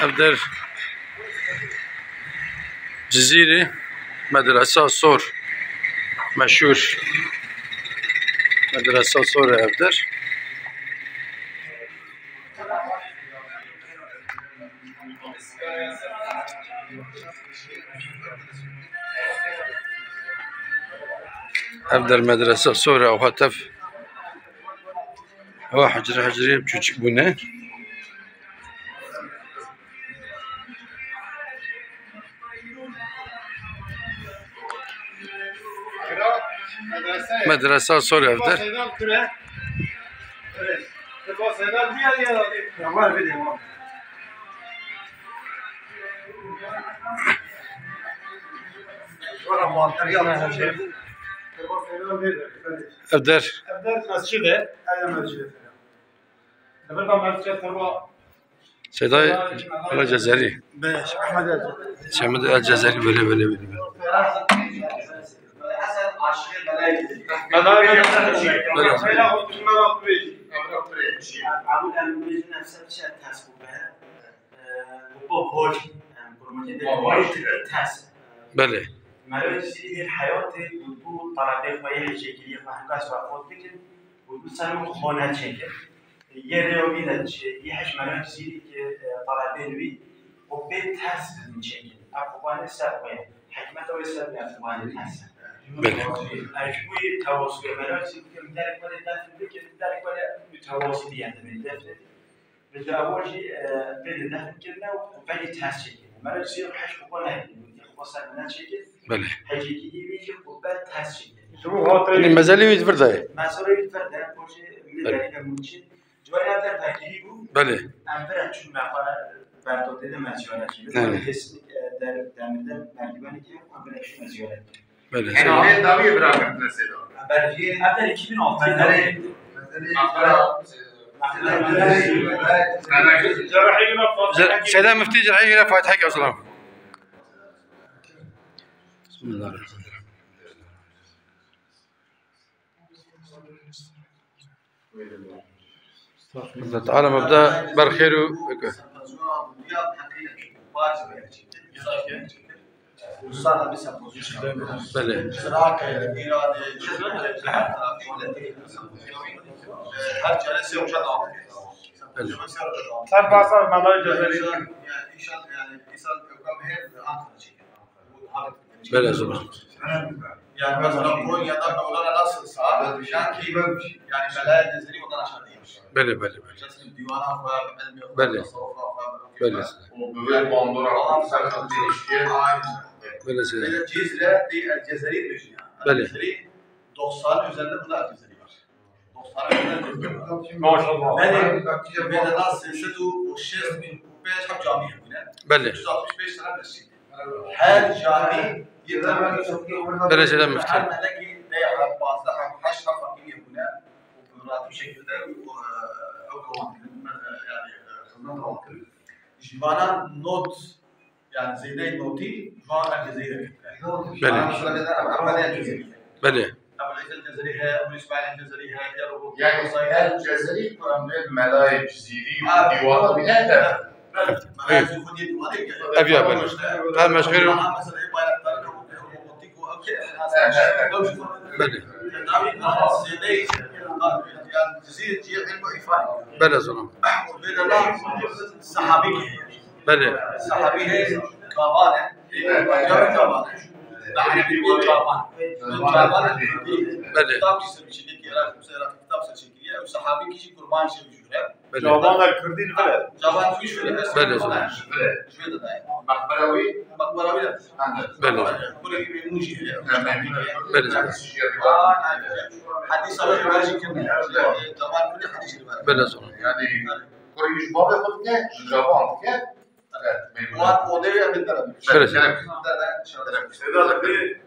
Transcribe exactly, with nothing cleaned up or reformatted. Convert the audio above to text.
Ev der Cizîrê Medresa Sor. Meşhûr Medresa Sor e ev der. Ev der Medresa Sor e, ew hetev. Ewa hecre hecrê çûçik bûne. Medresa Sor ev der. Ev der. Ev der mescid e. Ev mescid e. Seyda El Cezerî. Be, Ahmed El Cezerî. Ahmed El Cezerî, belê, belê, belê. Belê. Merivê Cizîrî heyatê û bû talebê xwe yê hecekiriyê xwe hemka ji xwe xort bikin û bû ser û xwe neçêkin. Yê rêwî de çi, yê heş merivê Cizîrî ki, e, talebên wî û bê ters bidin çêkin. Ev xwe ne ser xwe ye. Hikmeta wê ser ne, ev xwe ne ters e. Belê. Ev ji bo yê tewasûyê merivê Cizîrî bikin, derek were defn bikin, derek were bi tewasî diye demê defn. Bi dawa jî, e, bê de defn kirine û belê ters çêkin. Merivê Cizîrî heş xwe ne, xwe ser ne çêkin. Belê. Hecekî wî jî xwe ters çêkin. Yanî mezelê wî di vir de ye. Mezelê wî di vir de ye, xwe jî min Belê. Derî de mûçin. Ciwanê ev der vekirî bû. Belê. Em bira çûn me xwe berto tê de me ziyaret kir. Belê. Kesin, e, der, demirde merdivenê ki em bira çûn me ziyaret kir. Belê. Yanî lê dawiyê bira girtine sêda. Belê. Ev der iki bin altı. Mezarê, mezarê. Maqbera. Maqbera. Cerrahî bira Fatih. Ce-, Seyda Miftî Cerrahî bira Fatih Hek Aslan. Bismillahirrahmanirrahim. Allah Teala me bide ber xêr û bike. Belê. Belê. Ser bazar Melayê Cezerî. Belê, zor. Yani mesela Konya'da Mevlana nasılsa, yani ki, yani Melayê Cezerî ondan aşağı değil. Belê, belê, belê. Mesela divana xwe, ilmi xwe, Belê. Tasavvufa xwe, Belê. O böyle bandora Aynen. Belê, Seyda. Böyle Cizre değil, El Cezerî diyor yani. Belê. El Cezerî doksanın üzerinde burada El Cezerî var. Maşallah. Belê, Mevlana sêsed û şêst û pênc heb camî hebûne. Belê. Üç yüz altmış beş tane mescid. Her camî bir Belê, Seyda Miftî. Her melekî ne ya, her pazdeh, her heşt, her fakirî hebûne. Û bi muratib şekilde û, e, ew kewandî, yani, e, xizmet devam kirin. Ji vana not Yani zêdeyê notî ji wan El Cezerî re ketine. Belê. Mesela bêne Ebu Ehmed El Cezerî. Belê. Ebu Îsa El Cezerî heye, Ebu Îsmaîl El Cezerî heye, ya Ruhul Yani Qudus heye. El Cezerî ku em bê Melayê Cizîrî Ha. Dîwana bîne de. Belê. Melayê Cizîrî xwe diyê dîwanê bike. Ev ya, belê. Ev meşxer. Meseleyê bayraktarî û robotik û ew ke. Belê. Dawî zêdeyê, yani Cizîrî cihê ilm û îrfanê. Belê, zoran. Û bêne la sahabî ki. Belê. Sahabî heye, gavan e. Gavan e. Gavan e. Gavan e. Belê. Kitab çî ser biçî, ki Iraq, mesela Iraq kitab ser çekiriye. Û sahabî kişî kurban şey jûre. Belê. Cavan el Kurdî li vir e. Cavan Kurdî jûre. Belê, zoran. Jûre de daye. Maqbera wî? Maqbera wî de. Belê. Kurê wî Memnûn jî heye. Belê. Aa, aynen. Hadîs alır, rivayet kirine. Cavan Kurdî hadîs rivayet. Belê, zoran. Yani Kurê wî ji bavê xwe dike, ji cavan dike. Wan odê wê em ê derin. Şeref. Şeref. Şeref. Şeref.